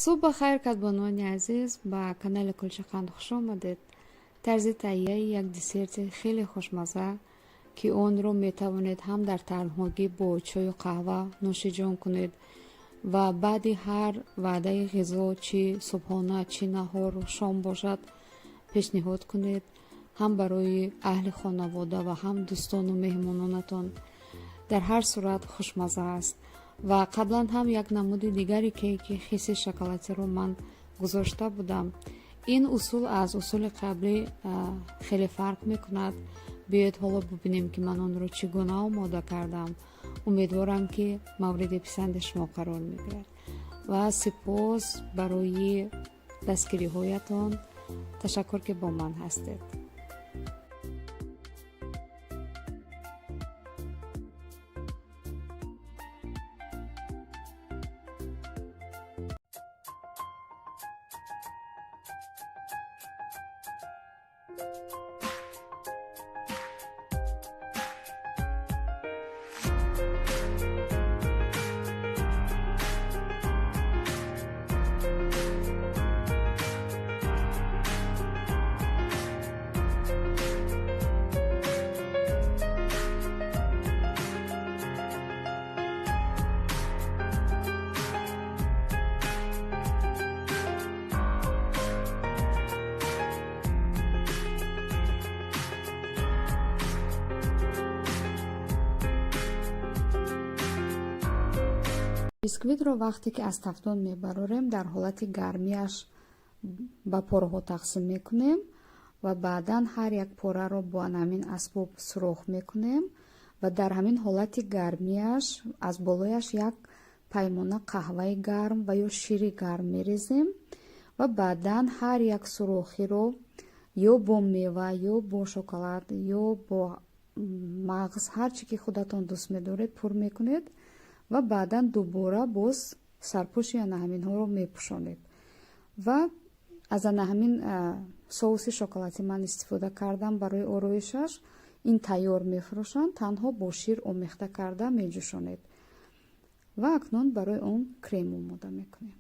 Субҳ ба хайр, кадбонуони азиз, ба канали Кулчақанд хуш омадед. Тарзи таҳияи як десерти хеле хушмазза, ки онро метавонед ҳам дар танҳогӣ бо чою қаҳва нӯшиҷон кунед ва баъди ҳар ваъдаи ғизо, чӣ субҳона, чӣ наҳору шом бошад, пешниҳод кунед ҳам барои аҳли хонавода ва ҳам дӯстону меҳмононатон. Дар ҳар сурат хушмазза аст. Ва қаблан ҳам як намуди дигари кейки хиси шоколадиро ман гузошта будам. Ин усул аз усули қаблӣ хеле фарқ мекунад. Биёед, ҳоло бибинем, ки ман онро чӣ гуна омода кардам. Умедворам, ки мавриди писанди шумо қарор мегирад. Ва сипос барои дастгириҳоятон. Ташаккур, ки бо ман ҳастед. Бисквитро вақте ки аз тафдон мебарорем, дар ҳолати гармиаш ба пораҳо тақсим мекунем ва баъдан ҳар як пораро бо ҳамин асбоб сурох мекунем ва дар ҳамин ҳолати гармиаш аз болояш як паймона қаҳваи гарм ва ё шири гарм мерезем ва баъдан ҳар як сурохиро ё бо мева, ё бо шоколад, ё бо мағз, ҳар чӣ ки худатон дӯст медоред, пур мекунед ва баъдан дубора боз сарпӯши ана ҳаминҳоро мепӯшонед. Ва аз ана ҳамин соуси шоколадӣ ман истифода кардам барои ороишаш. Ин тайёр мефурӯшанд, танҳо бо шир омехта карда меҷӯшонед. Ва акнун барои он крем омода мекунем.